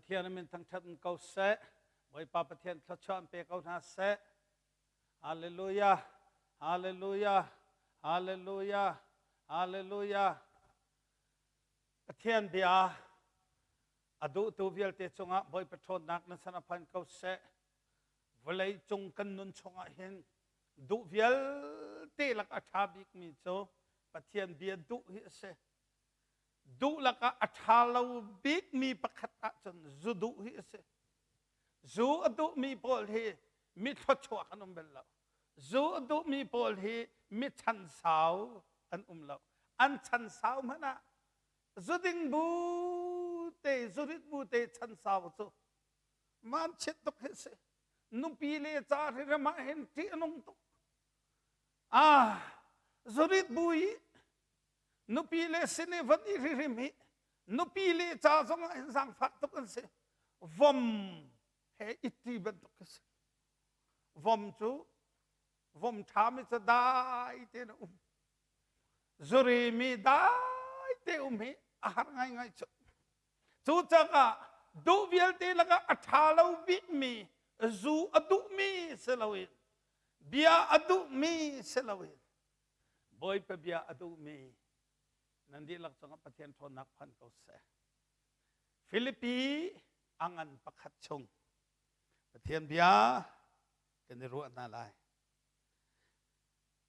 Pathian min thangṭhat in ko seh. Bawipa Pathian thluachuah in pe ko hna seh. Hallelujah. Hallelujah. Hallelujah. Hallelujah. Pathian bia a duhtu vialte cungah Bawipa ṭhawnnak na san a phan ko seh. Vawlei cung kan nun chungah hin duh vialte lak a ṭha bikmi cu Pathian bia duh hi a si. Duh lakah a ṭha lo bikmi pakhat ahcun zu duh hi a si. Zu a duhmi pawl hi mi thluachuak an um bal lo. Zu a duhmi pawl hi mi chansau an um lo. An chansau hmanh ah zuding bu te zurit bu te chansau cu vanchiat tuk hi si. Nupi le ca hriram ah hin ṭih a nung tuk. Ah, zurit bu i nupi le sin i van i hririm hi nupi le ca zong ah hin zaangfak tuk an si. Vom he itti bantuk a si. Vom cu vom ṭhami cu dai tein a um. Zuri mi dai te um hi a har ngaingai cu. Cucaah duh vialte lakah a ṭha lo bikmi zu a duhmi si loin bia a duhmi si loin Bawipa bia a duhmi nan dihlak cungah Pathian ṭhawnnak phan ko seh. Filipi a ngan pakhat chung Pathian bia kan i ruah hna lai.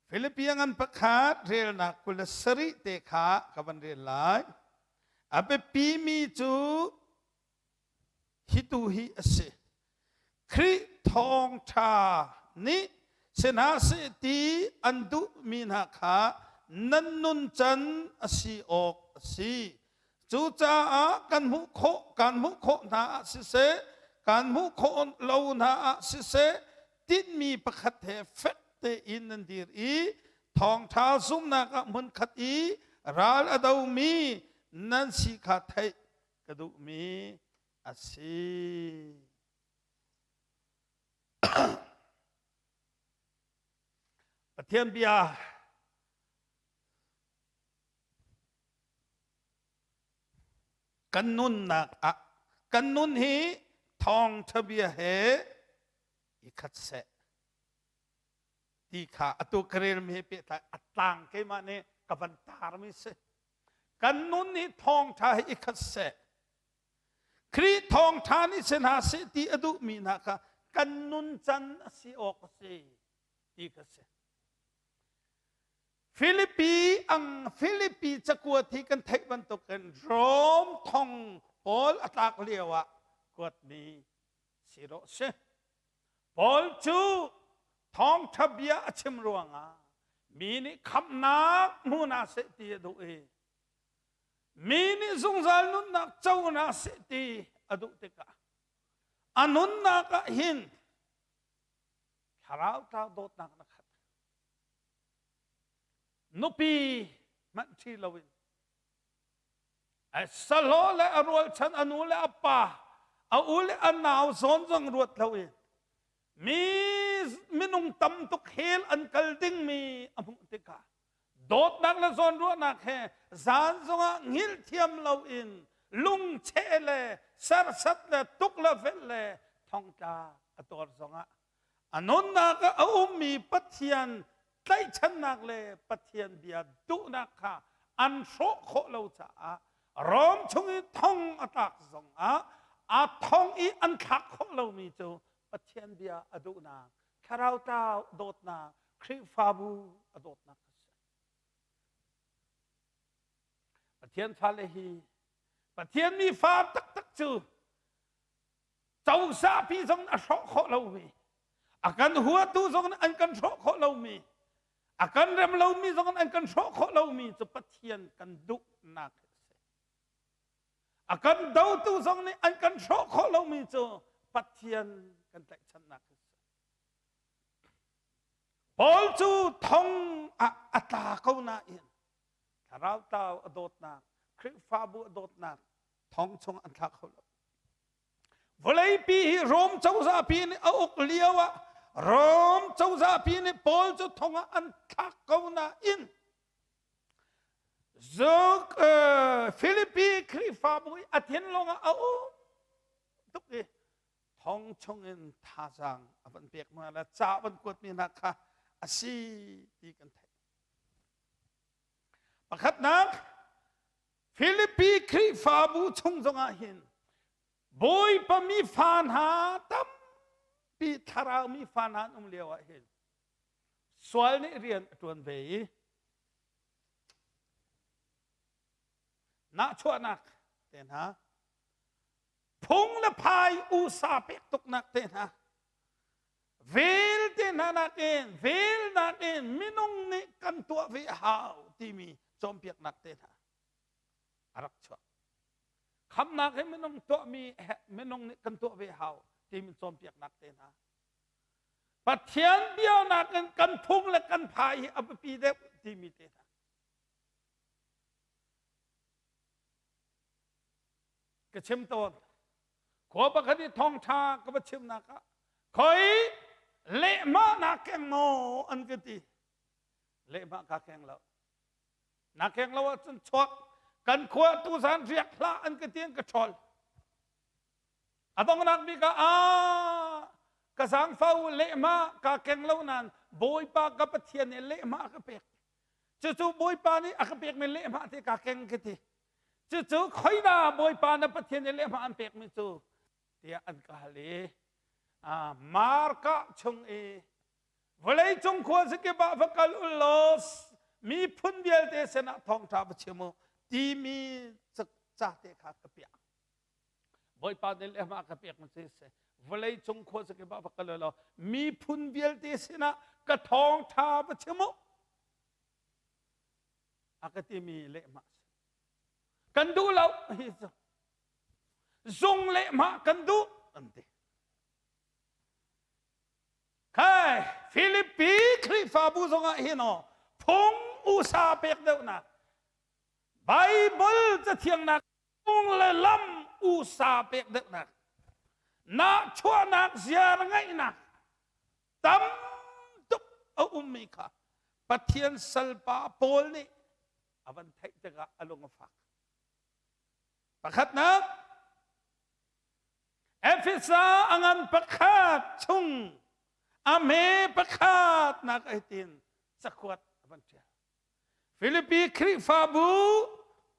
Filipi a ngan pakhat relnak 27 te kha ka van rel lai. A biapimi cu hi tu hi a si. Khrih thawngṭha nih si hna seh ti an duhmi hna kha nan nuncan a si awk a si. Cucaah kan hmuh khawh kan hmuh khawh hna ah siseh, kan hmuh khawh lo hna ah siseh, tinhmi pakhat he fek tein nan dir i thawngṭha zumhnak ah hmunkhat i ral a domi nan si kha theih ka duhmi a si. Pathian bia kan nunnak ah kan nun hi thawngṭha bia he i khat seh ti kha atu ka relmi he pehtlai a tlang keimah nih ka van tarmi si. Kan nun hi thawngṭha he i khat seh. Khrih thawngṭha nih si hna seh ti a duhmi hna kha kan nuncan a si awk a si ti kha si. Filipi ang Filipi cakuat hi kan theih bantukin Rom thong Paul a tlak lio ah kuatmi si dawh si. Paul cu thawngṭha bia a chim ruangah mi nih khamhnak hmu hna seh ti a duh i mi nih zungzal nunnak co hna seh ti a duh tikah a nunnak ah hin thlarau tlau dawtnak na khat. Nupi hmanh ṭhi loin sahlaw le a rualchan a nu le a pa a u le a nau zawn zong ruat loin mi minung tam tuk hel an kal dingmi a hmuh tikah dawtnak le zawnruahnak he zan zongah hngilh thiam loin lungcheh le sersat le tuk le velh le thongtla a tuar zongah a nunnak ah a ummi Pathian tlaihchannak le Pathian bia duhnak kha an hrawh khawh lo caah Rom chung i thong a tlak zongah a thong i an thlak khawh lomi cu Pathian bia a duhnak thlarau tlau dawtnak Khrihfabu a dawtnak a si. Pathian fale hi Pathian mi fa taktak cu cozahpi zong a hrawh khawh lomi a kan huatu zong an kan hrawh khawh lomi a kan rem lomi zong an kan hrawh khawh lomi cu Pathian kan duhnak a si a kan dotu zong nih an kan hrawh khawh lomi cu Pathian kan tlaihchannak a si Paul cu thong ah a tla ko nain thlarau tlau a dawtnak Khrihfabu a dawtnak thong chung an thla kho lo Vawleipi hi Rom cozahpi nih a uk lio ah Rom cozahpi nih Paul cu thong ah an thlak ko nain Zuk Filipi Khrihfabu i a thinlung ah a um. tuk i thong chungin thazaang a van pek hna le ca a van kuatmi hna kha a si ti kan theih. Pakhatnak, Filipi Khrihfabu chung zongah hin Bawipa mi fa hna tampi thlarau mi fa hna an um lio ah hin sual nih rian a ṭuan ve i nahchuahnak te hna phung le phai usa pek tuknak te hna vel te hna nakin vel nakin minung nih kan tuah ve hau timi cawnpiaknak te hna a rak chuak. Khamnak hi minung tuahmi minung nih kan tuah ve hau timi cawnpiaknak te hna. Pathian bia nakin kan phung le kan phai hi a biapi deuh timi te hna. Ka chim tawn. Khua pakhat i thawngṭha ka va chimnak ah khoi lehmah na keng maw an ka ti. Lehmah ka keng lo. Na keng lo ahcun chuak kan khua tuzan riak hlah an ka ti an ka ṭhawl. A donghnak bik ah aa ka zaangfa u lehmah ka keng lo nain Bawipa ka Pathian nih lehmah a ka pek. Cucu Bawipa nih a ka pekmi lehmah te ka keng ka ti. Cucu khoida Bawipa na Pathian nih lehmah an pekmi cu tiah an ka hal i Marka chung i Vawleicung khuazakip ah va kal u law miphun vialte sinah thawngṭha va chim u timi ca te kha ka piah. Bawipa nih lehmah ka pek ma si seh vawleicung khuazakip ah va kal u law miphun vialte sinah ka thawngṭha va chim u a ka timi lehmah si. Kan duh lo hi cu zung lehmah kan duh an ti. Kai Filipi Khrihfabu zongah hin aw phung usa pek deuhnak Bible cathiangnak phung le lam usa pek deuhnak nahchuahnak ziar ngaihnak tam tuk a ummi kha Pathian salpa Paul nih a van theih tikah a lung a fak. Pakhatnak Efesa a ngan pakhat chung a hme pakhat nak ai tin cakuat a van ṭial. Filipi Khrihfabu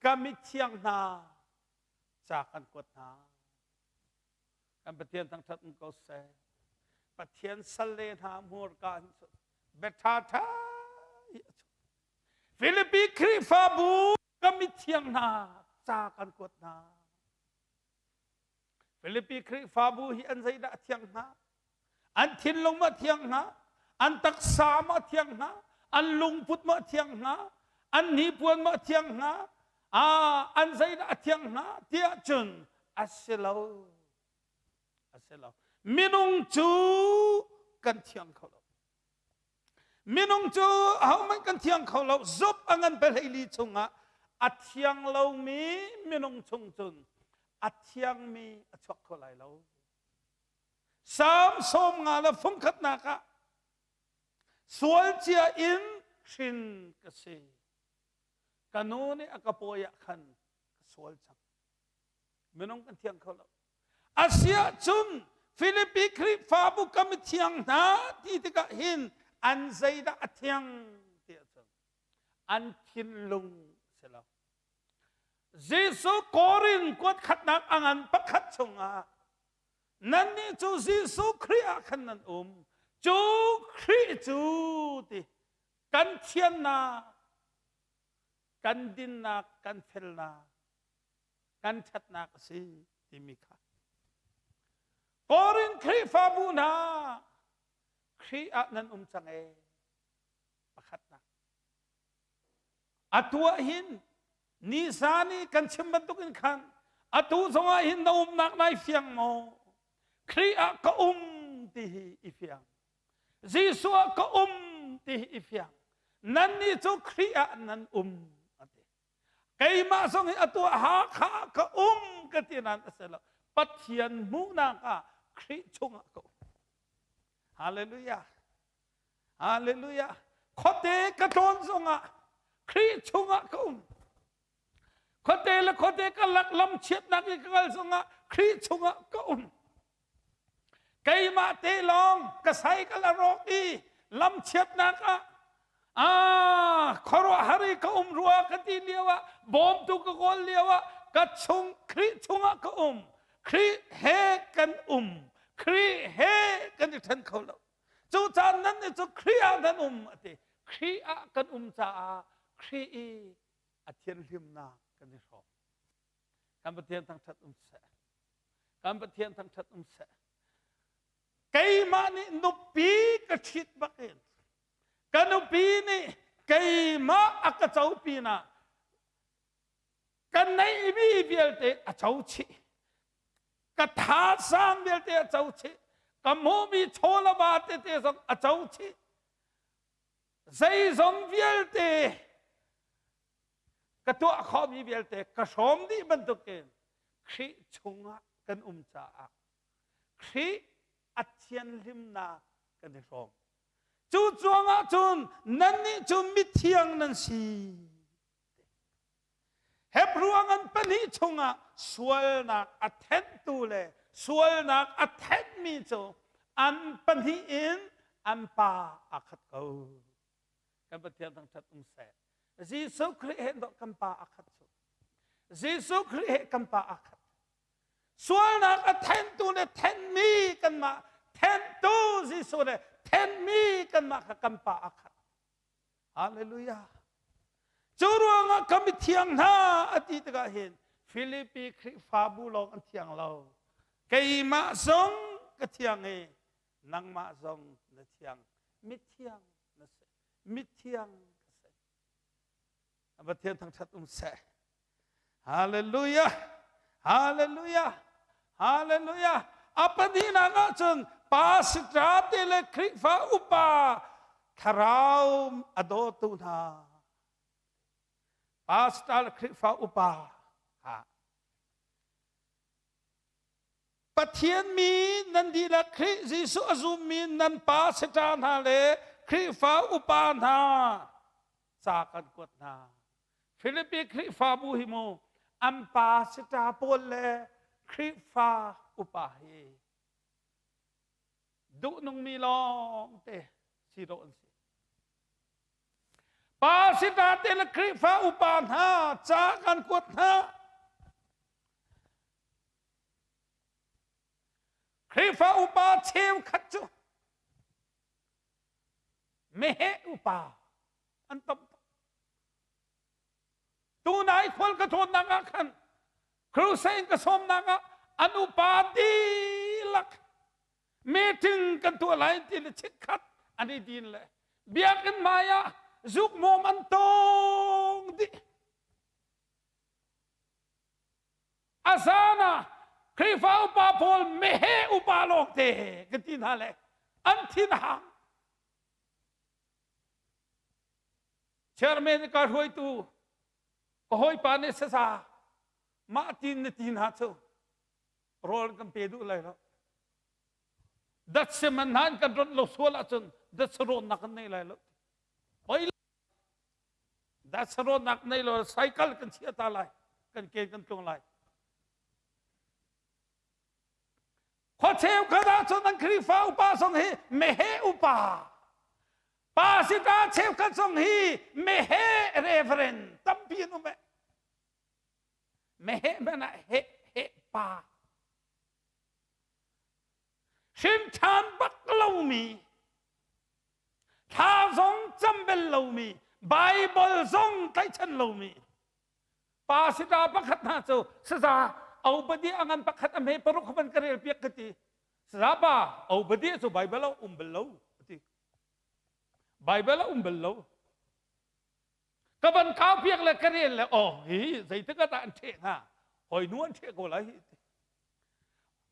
ka mithiang hna ca kan kuat hna. Kan Pathian thangṭhat um ko seh. Pathian salle hna hmurka in cun bia ṭha ṭha hi a chuak. Filipi Khrihfabu ka mithiang hna ca kan kuat hna. Filipi Khrihfabu hi an zeidah a thiang hnga? An thinlung maw thiang hnga? An taksa maw thiang hnga? An lungput maw thiang hnga? An hnipuan maw thiang hnga? Ah, an zeidah a thiang hnga? Tiah cun a si lo. A si lo. Minung cu kan thiang kho lo. Minung cu ahohmanh kan thiang kho lo. Zup a ngan pe hleili chungah a thiang lomi minung chung cun a thiangmi a chuak kho lai lo. Salm 50 le fungkhatnak ah sual cia in hrin ka si. Ka nu nih a ka pawi ah khan ka sual cang. Minung kan thiang kho lo. Asiahcun Filipi Khrihfabu ka mithiang hna ti tikah hin an zeidah a thiang ti ahcun an thinlung si lo. Jesuh Korin kuat khatnak a ngan pakhat chungah nannih cu Jesuh Khrih ah khan nan um. Cu Khrih cu ti kan thiannak, kan dinnak, kan felnak, kan ṭhatnak a si timi kha Korin Khrihfabu hna Khrih ah nan um cang ee pakhatnak atu ah hin nizan i kan chim bantuk in khan atu zongah hin na umnak nai fiang maw Khrih ah ka um ti hi i fiang Jesuh ah ka um ti hi i fiang nannih cu Khrih ah nan um a ti Keimah zong hi atu ah Hakha ah ka um ka ti nain a si lo. Pathian hmuhnak ah Khrih chungah ka um. Hallelujah. Hallelujah. Khuate ka tlawn zongah Khrih chungah ka um. Khuate le khuate karlak lam chiatnak i ka kal zongah Khrih chungah ka um. Keimah te lawng ka cycle a rawk i lam chiatnak ah ah khuaruahhar i ka um rua ka ti lio ah bawmtu ka kawl lio ah ka chung Khrih chungah ka um. Khrih he kan um. Khrih he kan i ṭhen kho lo. Cu caan nan nih cu Khrih ah nan um a ti. Khrih ah kan um caah Khrih i a thianhlimnak kan i hrawm. Kan Pathian thangṭhat um seh. Kan Pathian thangṭhat um seh. Keimah nih nupi ka ṭhit bakin ka nupi nih keimah a ka co pinah ka neihmi vialte a co chih. Ka thazaang vialte a co chih. Ka hmuhmi chaw le va tete zong a co chih. Zeizong vialte ka tuah khawhmi vialte ka hrawm dih bantukin Khrih chungah kan um caah Khrih a thianhlimnak kan i hrawm. Cu cuangah cun nannih cu mithiang nan si. Hebru a ngan pahnih chungah sualnak a thenhtu le sualnak a thenhmi cu an pahnih in an pa aa khat ko. Kan Pathian thangṭhat um seh. Jesuh Khrih he kan pa aa khat cu. Jesuh Khrih he kan pa aa khat. Sualnak a thenhtu le thenhmi kanmah thenhtu Jesuh le thenhmi kanmah kha kan pa aa khat. Hallelujah. Cu ruangah ka mithiang hna a ti tikah hin Filipi Khrihfabu lawng an thiang lo. Keimah zong ka thiang i nangmah zong na thiang. Mithiang na si. Mithiang ka si. Pathian thangṭhat um seh. Hallelujah. Hallelujah. Hallelujah. A pahnihnak ahcun pastor te le Khrihfa upa thlarau a dawtu hna. Pastor le Khrihfa upa ha. Pathian mi nan dihlak Khrih Jesuh a zummi nan pa seta hna le Khrihfa upa hna ca kan kuat hna. Filipi Khrihfabu hi mu an pa sita pawl le Khrihfa upa hi duhnungmi lawng te si dawh an si. Pa sita te le Khrihfa upa hna ca kan kuat hna. Khrihfa upa cheukhat cu meheh upa an tam tuk. Tunai khual ka thawnnak ah khan crusade ka sawmnak ah an upa dihlak meeting kan tuah lai ti le chikkhat an i din le biakinn hmai ah zukmawm an tong dih. A zan ah Khrihfa upa pawl meheh upa lawng te kan ti hna le an thin hang. Chairman ka hruaitu ka hawipa nih sasa mah tin na ti hna cu rawl kan pe duh lai lo. Dat man hna kan rat lo sual ahcun dat sarawnak kan nei lai lo. Hoi dat sarawnak nei lo cycle kan chia ta lai kan ke kan tlung lai. Khua cheukhat ahcun an Khrihfa upa zong hi meheh upa pasita cheukhat zong hi meheh reverend tampi an um eh. Meheh hmanh ah heh heh pa. Hrimṭhan bak lomi thla zong cam bel lomi Bible zong tlaihchan lomi Pasita pakhat hna cu saza obadi a ngan pakhat a hme paruk van ka rel piak ka ti. Saza pa obadi cu Bible a um bal lo a ti. Bible a um bal lo. Ka van kau piak le ka rel le oh hi zeitik ah dah an ṭheh hnga? Hoi nu an ṭheh ko lai hi ti.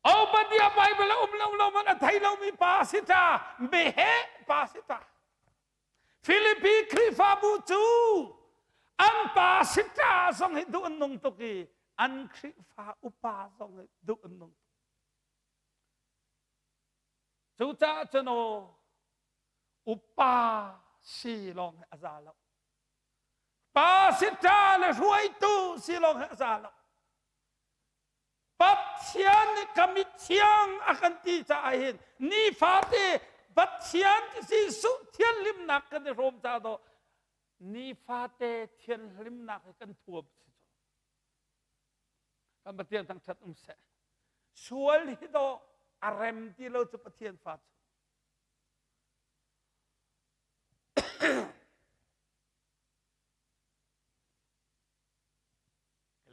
Obadiah Bible a um lo lo man a thei lomi pa si ta meheh pa si ta. Filipi Khrihfabu cu an pa sita zong hi duh an nung tuk i an Khrihfa upa zong hi duh an nung tuk. Cucaah cun aw upa si lawng hi a za lo. Pa sita le hruaitu si lawng hi a za lo. Pathian nih ka mithiang a kan ti caah hin nifate Pathian Jesuh thianhlimnak kan i hrawm caah dawh nifate thianhlimnak hi kan thuam si cu. Kan Pathian thangṭhat um seh. Sual hi dawh a rem ti lo cu Pathian fa cu.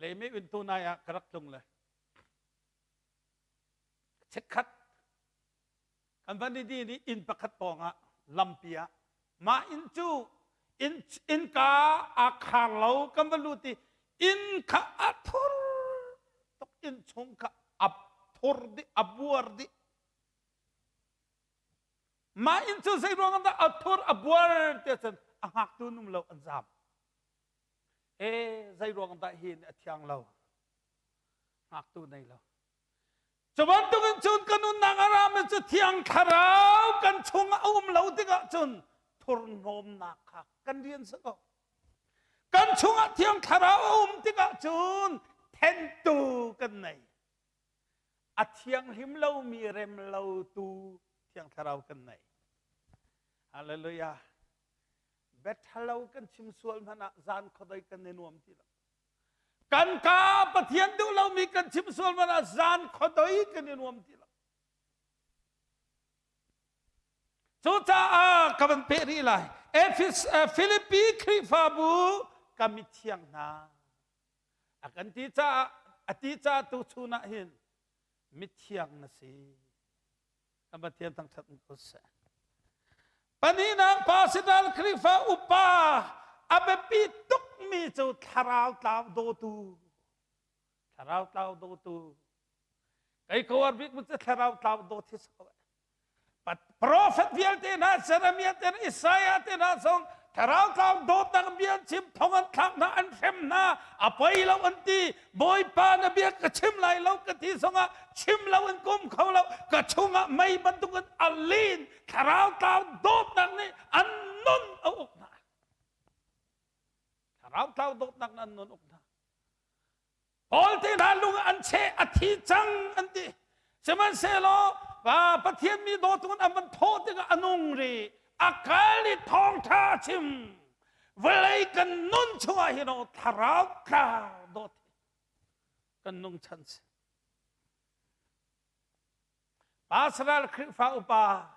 Lemi untu nai ah ka rak tlung le chikkhat kan van i din i inn pakhat pawng ah lampi ah mah inn cu inn innka aa khar lo kan va lut i inn kha a thur tuk inn chung kha a thur dih a buar dih Mah inn cu zei ruang dah a thur a buar tiah cun a hngaktu num lo an zaam. E zei ruang dah hi a thiang lo. Hngaktu nei lo. Cu bantukin cun kan nunnak a rami cu thiang thlarau kan chung a um lo tikah cun thurhnawmnak kha kan rian si ko. Kan chungah thiang thlarau a um tikah cun thentu kan nei. A thianghlim lomi rem lotu Thiang Thlarau kan nei. Hallelujah. Biathalo kan chim sual hmanh ah zan khuadei kan i nuam ti lo. Kan ka Pathian duh lomi kan chim sual hmanh ah zan khuadei kan i nuam ti lo. Cucaah ka van peh rih lai. Efes, Philippi Khrihfabu ka mithiang hna. A kan ti caah a ti caah tu chun ah hin mithiang na si. Kan Pathian thangṭhat ko seh. Pahnihnak Pasidal Khrihfa upa a biapi tukmi cu thlarau tlau dawtu. Thlarau tlau dawtu. Kei ka uar bik cu thlarau tlau dawt hi si ko. Profet vialte hna, Jeremiah te hna, Isaiah te hna zong thlarau tlau dawtnak bia an chim, thong an thlak hna, an hrem hna, a poi lo an ti. Bawipa na bia ka chim lai lo ka ti zongah chim lo in kum kho lo. Ka chungah mei bantukin a lin. Thlarau tlau dawtnak nih an nun a uk hna. Thlarau tlau dawtnak nih an nun uk hna. Paul te hna lung an cheh a thi cang an ti. Sihmanhsehlaw Pathian mi dawtu an van thawh tikah a nung rih. A kal i thawngṭha a chim. Vawlei kan nun chungah hin aw thlarau tlau dawt kan nung chan si. Pastor Khrihfa upa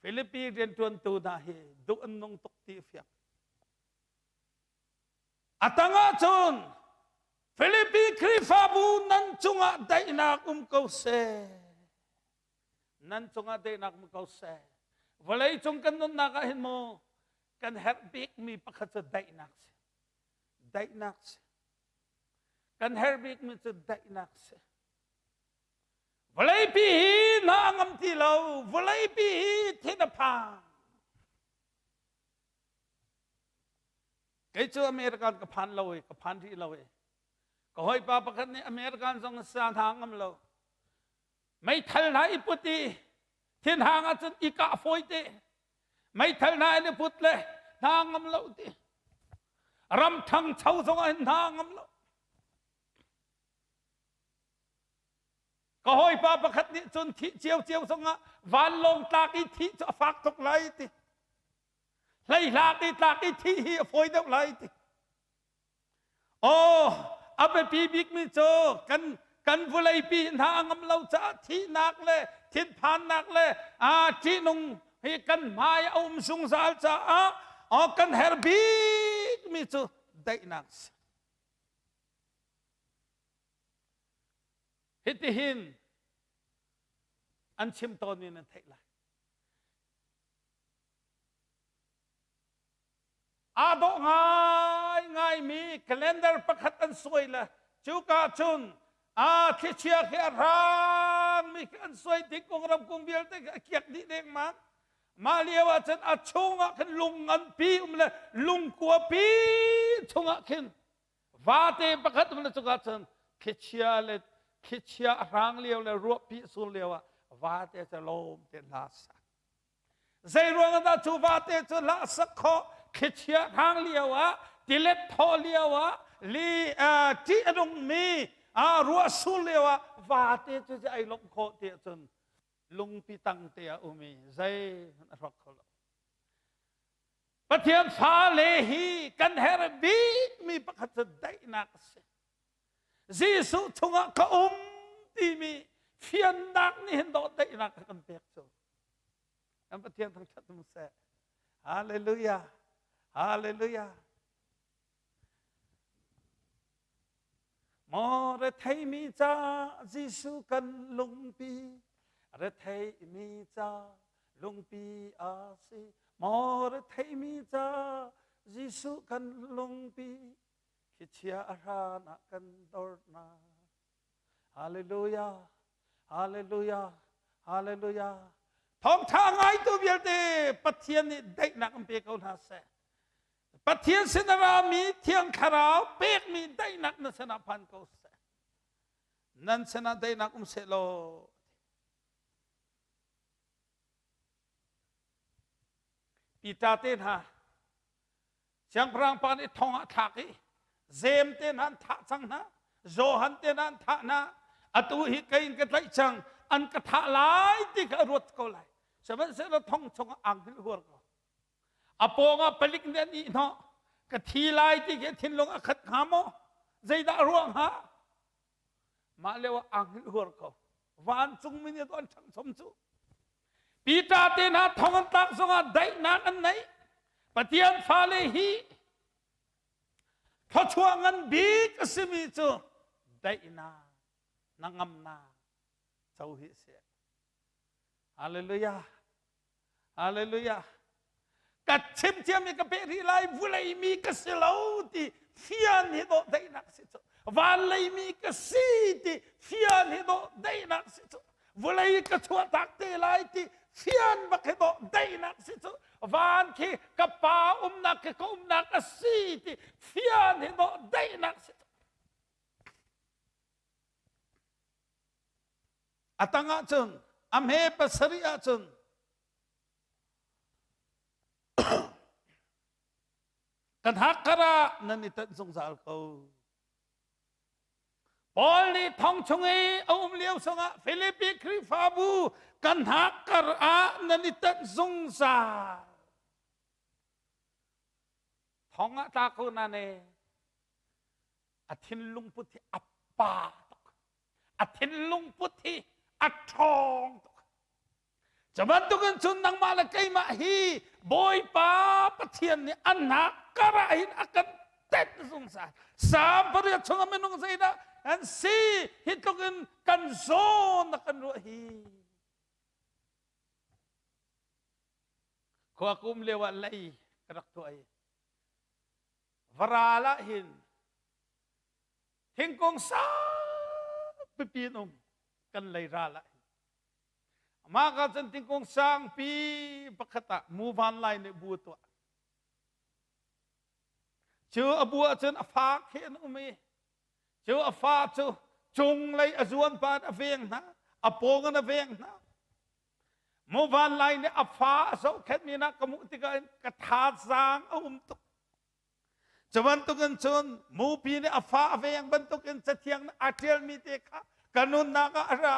Philippi rianṭuantu hna hi duh an nung tuk ti a fiang. A tangah cun Filipi Khrihfabu nan cungah daihnak um ko seh. Nan cungah daihnak um ko seh. Vawlei cung kan nunnak ah hin maw kan herh bikmi pakhat cu daihnak si. Daihnak si. Kan herh bikmi cu daihnak si. Vawleipi hi hna a ngam ti lo. Vawleipi hi thin a phang. Kei cu American ka phan lo i ka phan rih lo i ka hawipa pakhat nih American zong sa hna ngam lo. Meithal hna i put i thinhang ahcun i kah fawi te. Meithal hna in i put le hna ngam lo ti. Ram ṭhangcho zong ah hna ngam lo. Ka hawipa pakhat nih cun thih ciocio zong ah vanlawng tlak i thih cu a fak tuk lai ti. Hleihlak i tlak i thih hi a fawi deuh lai ti. Aw, a biapi bikmi cu kan kan vawleipi hna a ngam lo caah thihnak le thinphannak le a ṭihnung hi kan hmai a um zungzal caah aw kan herh bikmi cu daihnak si. Hitihin an chim tawnmi nan theih lai. Aa dawh ngaingaimi calendar pakhat an suai le cuka cun aa thlichia khi a hrangmi khi an suai thingkung ramkung vialte khi a kiak dih dengmang. Mah lio ah cun a chungah khin lung nganpi um le lungkua pi chungah khin vate pakhat um le cuka cun thlichia le thlichia a hrang lio le ruahpi a sur lio ah vate cu lawm te hla sak. Zei ruangah dah cu vate cu hlah sak khawh thlichia hrang lio ah? tilet thawh lio ah li ṭih a nungmi ruah sur lio ah vate cu ai lawmh khawh ti ahcun lungpi tang te ah um i zeihmanh a hrawk kho lo. Pathian fale hi kan herh bikmi pakhat cu daihnak a si. Jesuh chungah ka um timi fiannak nih hin dawh daihnak a kan pek cu. Kan Pathian thangṭhat um seh. Hallelujah. Hallelujah. Maw retheimi ca Jesuh kan lungpi, retheimi ca lungpi a si. Maw retheimi ca Jesuh kan lungpi, khichia a hran ah kan dornak. Hallelujah. Hallelujah. Hallelujah. Thawngṭha ngaitu vialte Pathian nih daihnak an pe ko hna seh. Pathian sin a rami Thiang Thlarau pekmi daihnak na sinah phan ko seh. Nan sinah daihnak um seh law. Peter te hna Siangpahrang pa nih thong ah thlak i Jeim te hna an thah cang hna, Johan te hna an thah hna. Atu hi kei in ka tlaih cang, an ka thah lai ti kha a ruat ko lai. Sihmanhsehlaw thong chungah ang hil huar ko. A pawngah palik nih an ihhnawh. Ka thi lai ti khi thinlung a khat hnga maw? Zeidah a ruah hnga? Mah lio ah ang hil huar ko. Vancungmi nih an ṭhangchom cu. Peter te hna thong an tlak zongah daihnak an nei. Pathian fale hi thluachuah ngan bik a simi cu daihnak, hnangamnak co hi a si. Hallelujah. Hallelujah. Ka chim thiam i ka peh rih lai vulei mi ka si lo ti fian hi dawh daihnak si cu. Van lei mi ka si ti fian hi dawh daihnak si cu. Vulei ka chuah tak te lai ti fian bak hi dawh daihnak si cu. Van khi ka pa umnak khi ka umnak a si ti fian hi dawh daihnak si cu. A tang ahcun a hme pasarih ahcun kan hakkar ah nan i tanh zungzal ko. Paul nih thong chung i a um lio sungah Filipi Khrihfabu kan hakkar ah nan i tanh zungzal. Thong ah tla ko na ne a thinlung put hi a pa tuk. A thinlung put hi a ṭhawng tuk. Cu bantukin cun nangmah le keimah hi Bawipa Pathian nih an hna kar ah hin a kan tenh zungzal. Salm pariat chungah minung zeidah kan si hi tluk in kan zawn na kan ruah hi. Khua kum lio ah lei ka rak tuah i varal ah hin thingkung saupipi in um kan lei ral ah hin mah ka cun thingkung sangpi pakhat ah muvan lai nih bu tuah cu a bu ahcun a fa khi an um i cu a fa cu cunglei a zuan pa a veng hna a pawng in a veng hna muvan lai nih a fa a zohkhenhmi na ka hmuh tikah ka thazaang a um tuk Cu bantukin cun mupi nih a fa a veng bantukin cathiang nih a ṭialmi te kha ka nunnak ah a ra.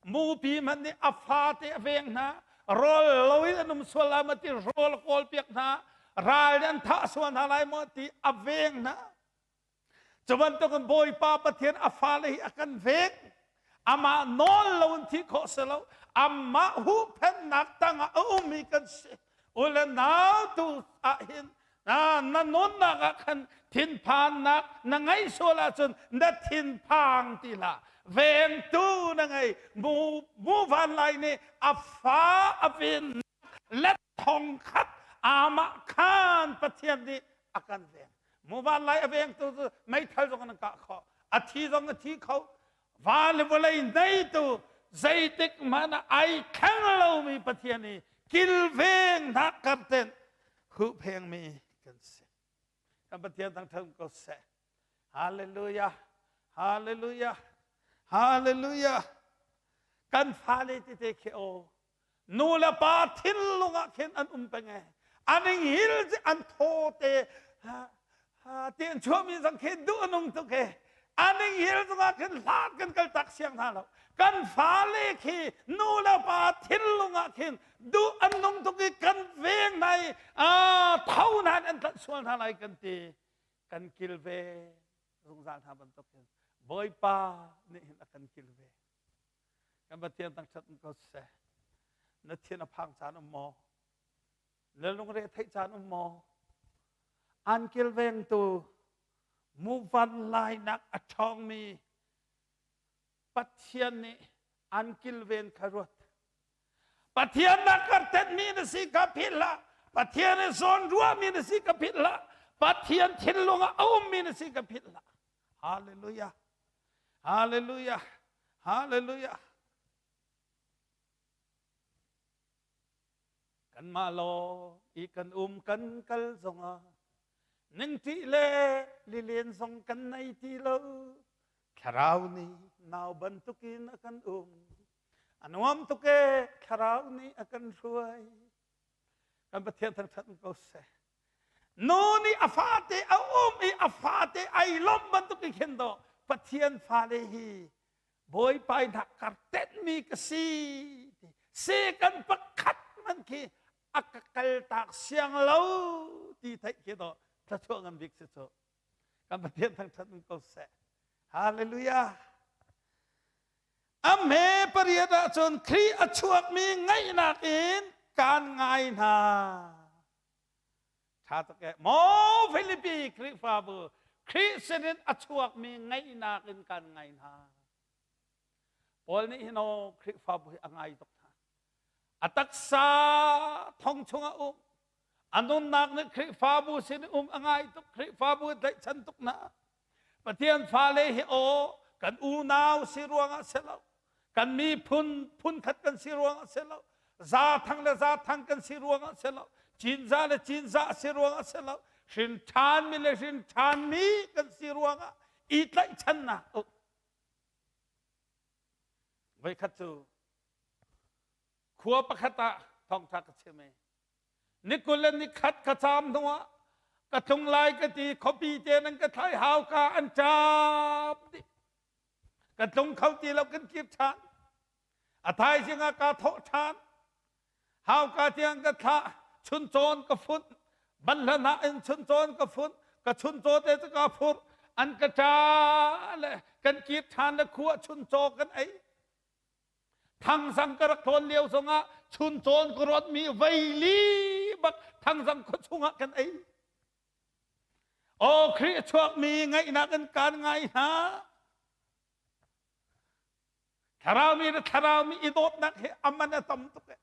Mupi hmanh nih a fate a veng hna. Rawl loin an um sual lai maw ti rawl a kawlpiak hna. Ral nih an thah sual hna lai maw ti a veng hna. Cu bantukin Bawipa Pathian a fale hi a kan veng. Amah nawl loin thih khawh si lo. Amah huhphenhnak tangah a ummi kan si. U le nau tu ah hin na nunnak ah khan thinphannak na ngeih sual ahcun na thinphang ti hlah. Vengtu na ngei. Mu, mu van lai nih a fa a ven let thong khat amah khan Pathian nih a kan veng. Muvan lai a vengtu cu meithal zong an kah khawh. A thi zong a thi kho. Va le vawlei neitu zeitik hmanh ah ai thleng lomi Pathian i kilveng nak karten huhphengmi kan si. Kan Pathian thangṭhat ko seh. Hallelujah. Hallelujah. Hallelujah. Kan fale tete khi aw nu le pa thinlung ah khin an um peng e an hil an thaw te. Ti an chuahmi zong khi duh a nung tuk he. A ning hil zongah khin hlat kan kal tak siang hna lo. Kan fale khi nu le pa thinlung ah khin duh an nung tuk i kan veng hna i tho hna in an tlanh sual hna lai kan ti. Kan kilve zungzal hna bantuk hin Bawipa nih hin a kan kilve. Kan Pathian thangṭhat ko seh. Na thin a phang caan um maw? Na lungre theih caan um maw? An kilvengtu muvan lainak a ṭhawngmi Pathian nih an kilven kha ruat. Pathian na kartetmi na si kha philh hlah. Pathian i zawn ruahmi na si ka philh hlah. Pathian thinlung ah a ummi na si ka philh hlah. Hallelujah. Hallelujah. Hallelujah. Kanmah law i kan um kan kal zongah ningṭih le lilen zong kan nei ti lo. Thlarau nih nau bantukin a kan um. A nuam tuk e thlarau nih a kan hruai. Kan Pathian thangṭhat ko seh. Nu nih a fate a um i a fate ai lawmh bantuk in khin dawh Pathian fale hi Bawipa in kartetmi ka si si kan pakhat man khi a ka kaltak siang lo ti theih khi dawh thluachuah ngan bik si cu kan Pathian thangṭhat ko seh hallelujah a hme pariat ahcun Khrih a chuakmi ngaihnak in kaan ngai hna Ṭha tuk e. Maw Filipi Khrihfabu, Khrih sinin a chuakmi ngaihnak in kan ngai hna. Paul nih hin aw Khrihfabu hi a ngai tuk hna. A taksa thong chungah um, a nunnak nih Khrihfabu sin um a ngai tuk, Khrihfabu tlaihchan tuk hna. Pathian fale hi aw kan unau si ruangah si lo, kan miphun phunkhat kan si ruangah si lo, zaathang le zaathang kan si ruangah si lo, cinzah le cinzah si ruangah si lo, hrin ṭhanmi le hrin ṭhanmi kan si ruangah i tlaihchannak um. Voikhat cu khua pakhat ah thawngṭha ka chim i ni 21 le nikhat ka caam hnuah ka tlung lai ka ti khuapi te nan ka thlai hauka an ṭap dih ka tlung kho ti lo kan kir ṭhan a thaizing ah kaa thawh ṭhan hauka tiang ka thlah chuncawn ka funh banhla in chuncawn ka funh ka chuncaw te cu ka phurh an ka ṭa le kan kir ṭhan le khua chuncaw kan ei Thangzang ka rak tlawn lio zongah chuncawn ka rawtmi veili bak Thangzang khua chungah kan ei. Aw Khrih a chuakmi ngaihnak in kaan ngai hna. Thlarau mi le thlarau mi i dawtnak hi a man a tam tuk e.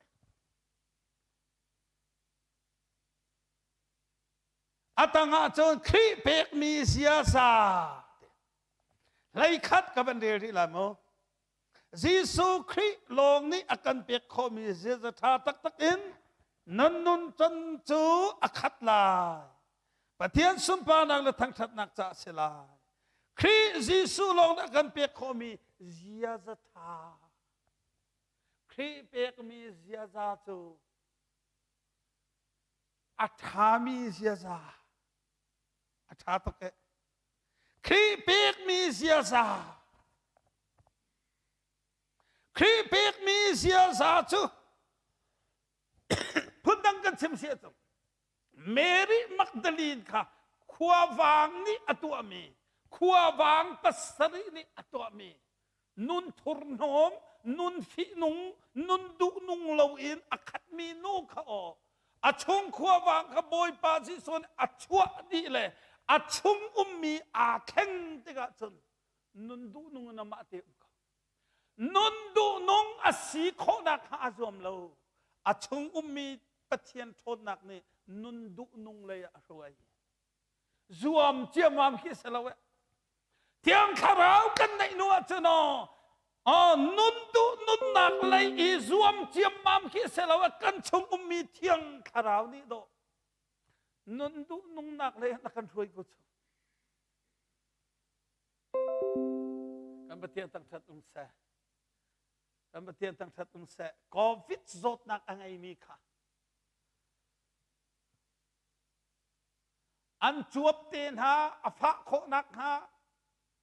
A tangah cun Khrih pekmi ziaza hleikhat ka van rel rih lai mu. Jesuh Khrih lawng nih a kan pek khawhmi ziaza ṭha taktak in nan nuncan cu a khat lai. Pathian sunparnak le thangṭhatnak caah a si lai. Khrih Jesuh lawng nih a kan pek khawhmi ziaza ṭha. Khrih pekmi ziaza cu a ṭhami ziaza a ṭha tuk eh Khrih pekmi ziaza Khrih pekmi ziaza cu phundang kan chim si ahcun Mary Magdalene kha khuavang nih a tuahmi khuavang pasarih nih a tuahmi nun thurhnawm, nun fihnung, nun duhnung loin a khatmi nu kha aw a chung khuavang kha Bawipa Jesuh nih a chuah dih le a chung ummi aa thleng tikah cun nun duhnung in amah te um ko. Nun duhnung a si khawhnak kha a zuam lo. A chung ummi Pathian ṭhawnnak nih nun duhnung lei ah a hruai. Zuam ciammam khi si lo eh. Thiang Thlarau kan neih hnu ahcun aw nun duh nunnak lei i zuam ciammam khi si lo kan chung ummi Thiang Thlarau nih dawh nun duh nungnak lei a kan hruai ko cu. Kan Pathian thangṭhat um seh. Kan Pathian thangṭhat um seh. Covid zawtnak a ngeimi kha. An cuap te hna a fah khawh nakhnga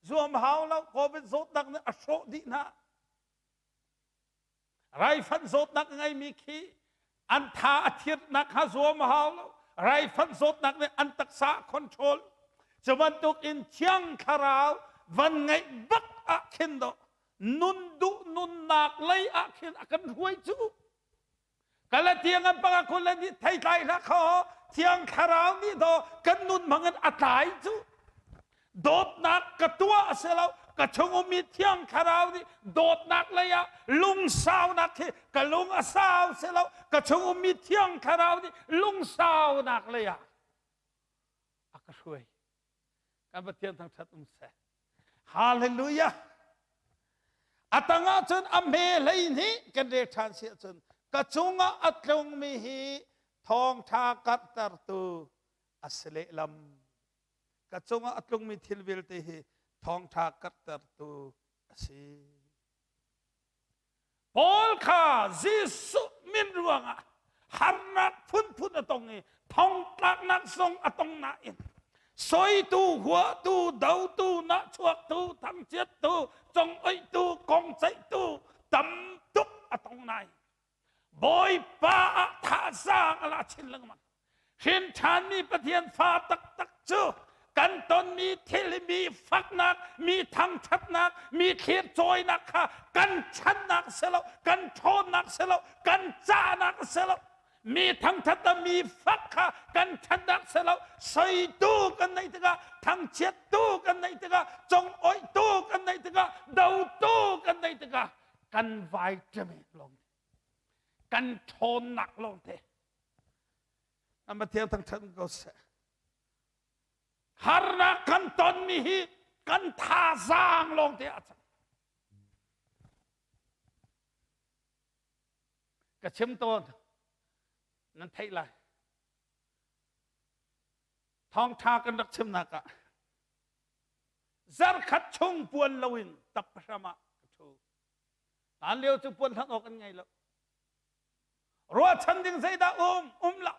zuam hau lo COVID zawtnak nih a hrawh dih hna. Raifanh zawtnak a ngeimi khi an tha a thirnak kha zuam a hau lo. Raifanh zawtnak nih an taksa a control. Cu bantuk in Thiang Thlarau van ngeih bak ah khin dawh nun duh nunnak lei ah khin a kan hruai cu. Galatiang an panga khun le nih theitlai hlah kho Thiang Thlarau nih daw kan nun hmangin a tlai cu dawtnak ka tuah a si lo ka chung ummi Thiang Thlarau nih dawtnak lei ah lungsaunak hi ka lung a sau si lo ka chung ummi Thiang Thlarau nih lungsaunak lei ah a ka hruai Kan Pathian thangṭhat um seh. Hallelujah. A tangah cun a hme 12 kan rel ṭhan si ahcun ka cungah a tlungmi hi thawngṭha karhtertu a si lehlam. Ka cungah a tlungmi thil vialte hi thawngṭha karhtertu a si. Paul kha Jesuh min ruangah harnak phunphun a tong i thongtlaknak zong a tong nain soitu, huatu, dotu, nahchuaktu, thangchiattu, congoihtu, kongceihtu tam tuk a tong nain Bawipa ah thazaang a la chin lengmang. Hrin ṭhanmi Pathian fa taktak cu kan tonmi thil hi mi faknak, mi thangṭhatnak, mi thlir cawinak kha kan channak si lo, kan ṭhawnnak si lo, kan cahnak si lo. Mi thangṭhat le mi fak kha kan ṭhatnak si lo. Soitu kan neih tikah, thangchiattu kan neih tikah, congoihtu kan neih tikah, dotu kan neih tikah kan vitamin lawng kan ṭhawnnak lawngte An Pathian thangṭhat ko seh. Harnak kan tonmi hi kan thazaang lawngte a cang. Ka chim tawn nan theih lai. Thawngṭha kan rak chimnak ah zarkhat chung puan loin tap hram ah ka ṭhu. Hlan lio cu puan hlan awk an ngei lo. Ruahchan ding zeidah um? Um lo.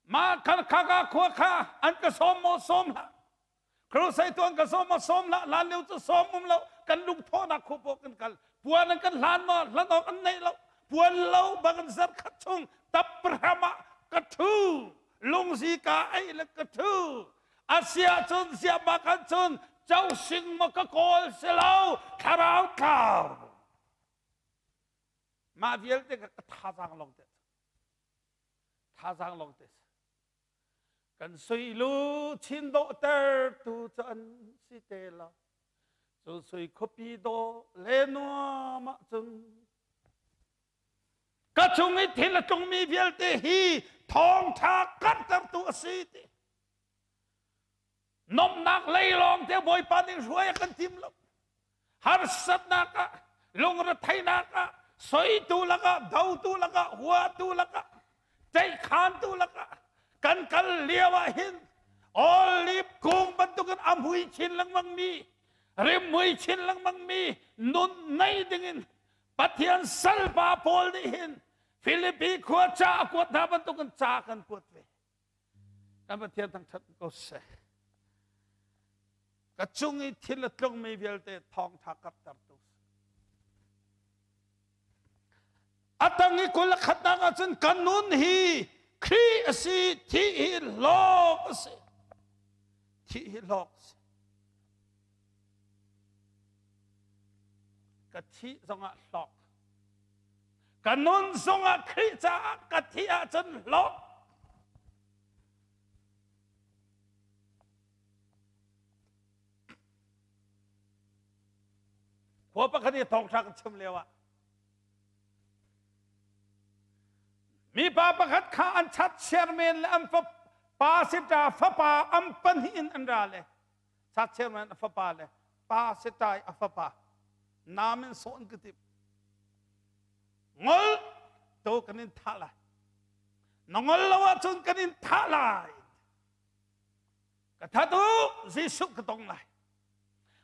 Mah kha kha khua kha an ka sawm maw sawm hlah. Crusade tu an ka sawm maw sawm hlah. Hlan lio cu sawm um lo. Kan lungthawhnak khu pawh kan kal. Puan an kan hlan maw hlan awk an nei lo. Puan lo bang in zarkhat chung tapram ah ka ṭhu. Lungzi ka ei le ka ṭhu. Asiah cun ziahmah kan cun cosing maw ka kawl si lo thlarau tlau. Mah vialte ka thazaang lawng te thazaang lawng te kan sui lu chin dawhter tu cu an si te la cu sui khuapi dawh le nuam ah cun ka chung i thil a tlungmi vialte hi thawngṭha karhtertu a si ti nomnak lei lawng te Bawipa nih hruai a kan tim lo harsatnak ah lungretheihnak ah soitu lakah dotu lakah huatu lakah ceihkhantu lakah kan kal lio ah hin olive kung bantukin a mui chin lengmang mi rimhmui chin lengmang mi nun nei dingin Pathian salpa Paul nih hin Filipi khua ca a kuat hna bantukin ca kan kuat ve. Kan Pathian thangṭhat ko seh. Ka cung i thil a tlungmi vialte thawngṭha karhtertu. A tang i 21 ahcun ka nun hi Khrih a si, thih hi hlawk a si. Thih hi hlawk a si. Ka thih zongah hlawk. Ka nun zongah Khrih caah ka thih ahcun hlawk. Khua pakhat i thawngṭha kan chim lio ah mipa pakhat kha an chat chairman le an pa sita fapa an pahnih in an ra le chat chairman a fapa le pa sitai a fapa nam in sawh an ka timh ngol to kan in thah lai na ngol lo ahcun kan in thah lai ka that u Jesuh ka tong lai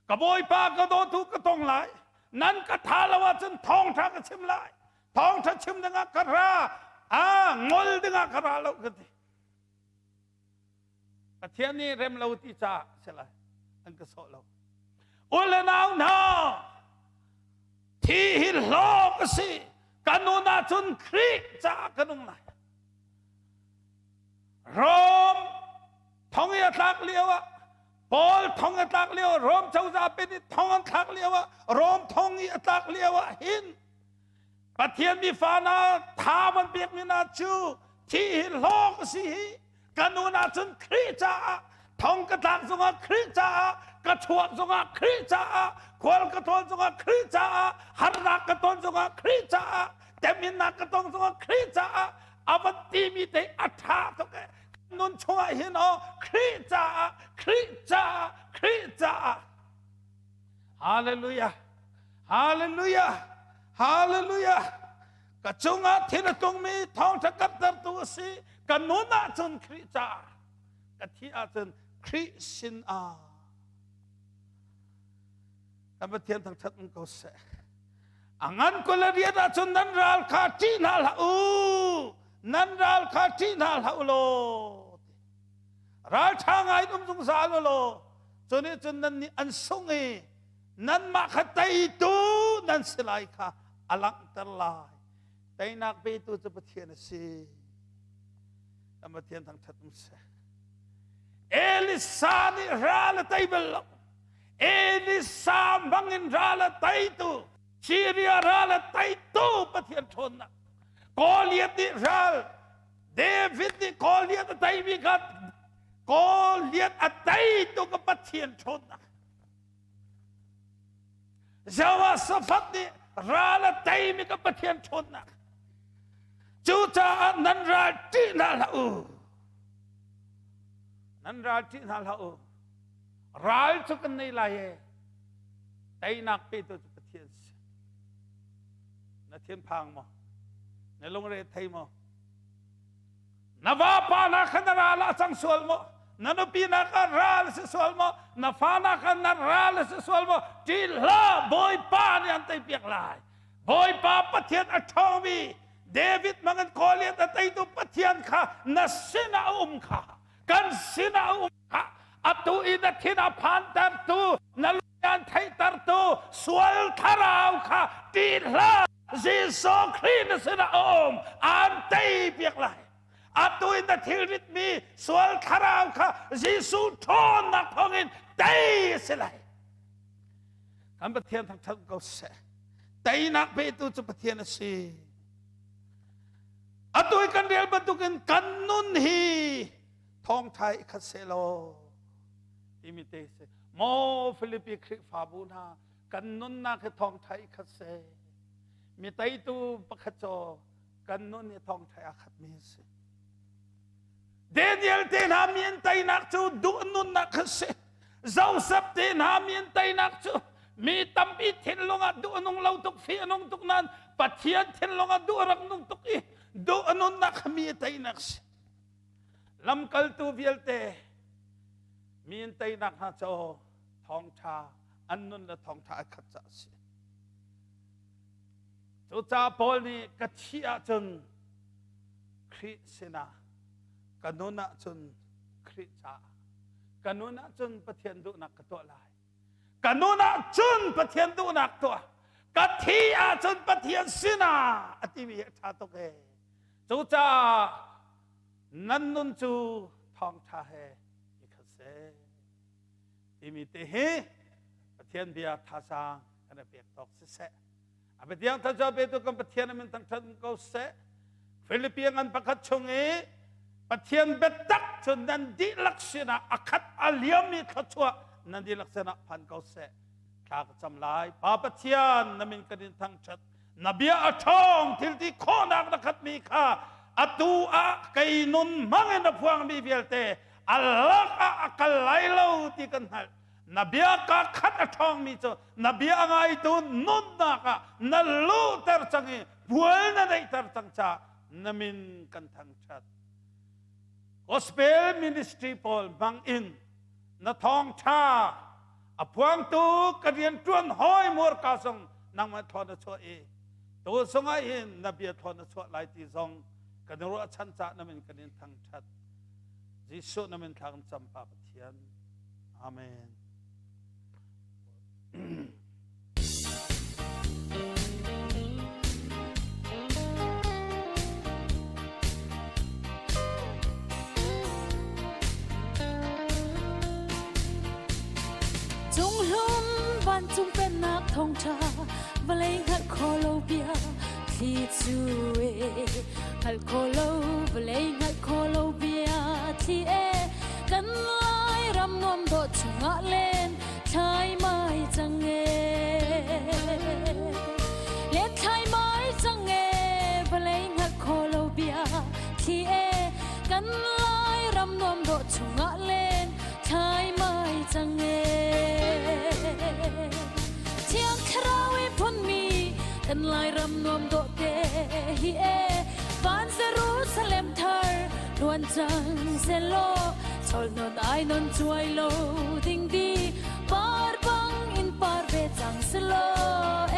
ka bawipa ka dawtu ka tong lai nan ka tha lo ahcun thawngtha ka chim lai thawngtha chim dingah ka ra. Ah, ngol dingah ka ra lo ka ti. Pathian nih rem lo ti caah si lai. An ka sawh lo. U le nau hna, thi hi hlawk a si. Ka nun ahcun Khrih caah ka nung lai. Rom thong i a tlak lio ah Paul thong a tlak lio Rom cozah pen i thong an thlak lio ah Rom thong i a tlak lio ah hin Pathian mi fa na tha van pek mi na cu thi hi hlawk a si hi ka nun ahcun Khrih caah thong ka tlak zongah Khrih caah ka chuak zongah Khrih caah khual ka thawn zongah Khrih caah harnak ka ton zongah Khrih caah teminnak ka tong zongah Khrih caah a van timi te a ṭha tuk e nun chungah hin aw Khrih caah Khrih caah Khrih caah. Hallelujah, Hallelujah, Hallelujah. Ka cungah thil a tlungmi thawngṭha karhtertu a si. Ka nun ahcun Khrih caah, ka thih ahcun Khrih sin ah. Kan Pathian thangṭhat um ko seh. A ngan kul le riat ahcun nan ral kha ṭih hna hlah u. Nan ral kha ṭih hna hlah u law. Ralṭha ngai in um zungzal u law. Cu nih cun nannih an sung i nanmah kha teitu nan si lai kha a langhter lai. Teinak petu cu Pathian a si. Kan Pathian thangṭhat um seh. Elisa nih ral a tei bal lo. Elisa hmangin ral a teitu, Syria ral a teitu Pathian ṭhawnnak. Goliath nih ral, David nih Goliath a teimi kha Goliath a teitu ka Pathian ṭhawnnak. Jehoshaphat nih ral a teimi ka Pathian ṭhawnnak. Cucaah nan ral ṭih hna hlah u. Nan ral ṭih hna hlah u. Ral cu kan nei lai e. Teinak petu cu Pathian si. Na thinphang maw? Na lungre thei maw? Na vapa na kha na ral ah cang sual maw? Na nupi na ka ral si sual maw? Na fa na kha na ral si sual maw? Ṭih hlah, Bawipa nih an teipiak lai. Bawipa Pathian a ṭhawngmi David mangin Goliath a teitu Pathian kha na sinah a um kha kan sinah a um kha atu i na thin a phantertu na lung theihtertu sual thlarau kha ṭih hlah. Jesuh Khrih na sinah a um, aan tei piak lai. Atu in na thilritmi sual thlarau kha Jesuh ṭhawnnak thawngin tei a si lai. Kan Pathian thangṭhat ko seh. Teinak petu cu Pathian a si. Atu i kan rel bantukin kan nun hi thawngṭha i khat seh law timi te si. Maw Filipi Khrihfabu hna, kan nunnak hi thawngṭha i khat seh. Mi teitu pakhat cu kan nun hi thawngṭha a khatmi a si. Daniel te hna mi an teinak cu duh nunnak kha si. Joseph te hna mi an teinak cu mi tampi thinlung ah duh a nung lo tuk, fi a nung tuk nain Pathian thinlung ah duh a rak nung tuk i duh a nunnak kha mi a teinak si. Lamkaltu vialte mi an teinak hna cu thawngṭha an nun le thawngṭha a khat caah a si. Cucaah Paul nih ka thih ahcun Khrih sinah, ka nun ahcun Khrih caah, ka nun ahcun Pathian duhnak ka tuah lai. Ka nun ahcun Pathian duhnak tuah. Ka thih ahcun Pathian sinah a timi hi a ṭha tuk ee. Cucaah nan nun cu thawngṭha he i khat seh timi te hi Pathian bia thazaang kan i pek tawk siseh. A biatiang thazaang petu kan Pathian min thangṭhat ko seh. Philippi ngan pakhat chung i Pathian biatak cu nan dihlak sinah a khat a liammi thluachuah nan dihlak sinah phan ko seh. Thla ka cam lai. Pa Pathian, na min kan in thangṭhat. Na bia a ṭhawng, thilti khawhnak na khatmi kha atu ah kei nun hmang in a phuangmi vialte a lak ah a kal lai lo ti kan hngalh. Na bia ka khat a ṭhawngmi cu na bia a ngaitu nunnak ah na luhter cang i pual na neihter cang caah na min kan thangṭhat. Gospel ministry pawl hmang in na thawngṭha a phuangtu ka rianṭuan hawi muarka zong nangmah thawn a chuah i tu sungah hin na bia thawn a chuah lai ti zong Kan ruahchan cah na min kan in thangṭhat. Jesuh na min thla kan cam Pa Pathian. Amen. Cunghlum vancung pennak thawngṭha vawlei hngalh kho lo bia thli cu e hngalh kho lo vawlei hngalh kho lo bia thli e kan lai ram nuam dawh chungah len thlai mai cang e len thlai mai cang e vawlei hngalh kho lo bia thli e kan lai ram nuam dawh chungah len thlai mai cang e Thiang Thlarau i phunmi kan Lairam nuam dawh te hi e van Jerusalem thar luan cang selaw chol non ai non chuai lo ding di par bang in par ve cang selaw e.